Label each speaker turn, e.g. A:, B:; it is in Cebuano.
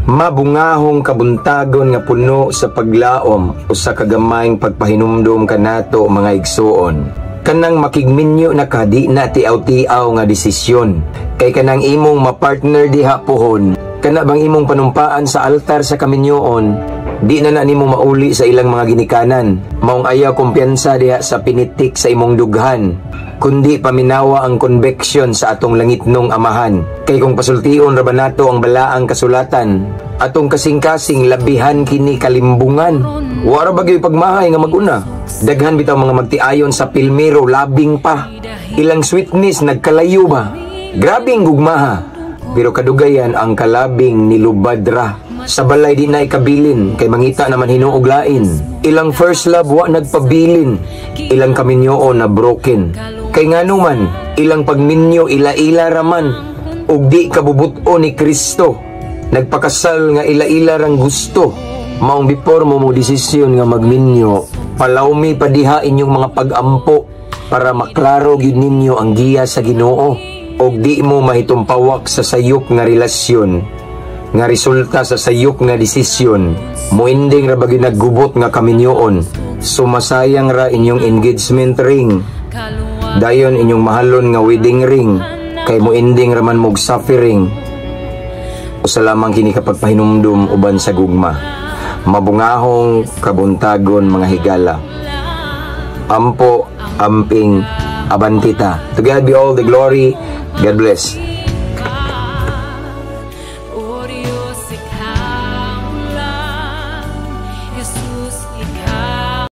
A: Mabungahong kabuntagon nga puno sa paglaom, usa ka gamayng pagpahinumdom kanato, mga igsuon. Kanang makigminyo na ka, di na tiaw-tiaw nga desisyon. Kay kanang imong mapartner diha pohon, kana bang imong panumpaan sa altar sa kaminyoon, di na na nimo mauli sa ilang mga ginikanan. Maong ayaw kumpiyansa diha sa pinitik sa imong dughan, kundi paminawa ang conviction sa atong langitnong Amahan. Kay kung pasultion ra ba nato ang balaang kasulatan, atong kasing-kasing labihan kini kalimbungan. Wara ba gyud pagmahay nga maguna? Daghan bitaw mga magtiayon sa pilmero, labing pa. Ilang sweetness nagkalayo ba? Grabe ang gugmaha. Pero kadugayan ang kalabing nilubad ra. Sa balay di na ikabilin kay mangita naman hinuog lain. Ilang first love wa nagpabilin. Ilang kaminyoon na broken. Kay ngano man, ilang pagminyo ila-ila raman ug di kabubuto ni Kristo. Nagpakasal nga ila-ila rang gusto. Maong before mo mo desisyon nga magminyo, palawmi pa diha inyong mga pag-ampo para maklaro gyud ninyo ang giya sa Ginoo og di mo mahitumpawak sa sayop nga relasyon nga resulta sa sayop nga desisyon. Muinding ra ba gyud naggubot nga kaminyoon. Sumasayang ra inyong engagement ring, dayon inyong mahalon nga wedding ring, kay muinding raman mog suffering. Usa lamang kini kapag pahinumdum uban sa gugma. Mabungahong kabuntagon, mga higala. Ampo, amping, abantita. To God be all the glory. God bless.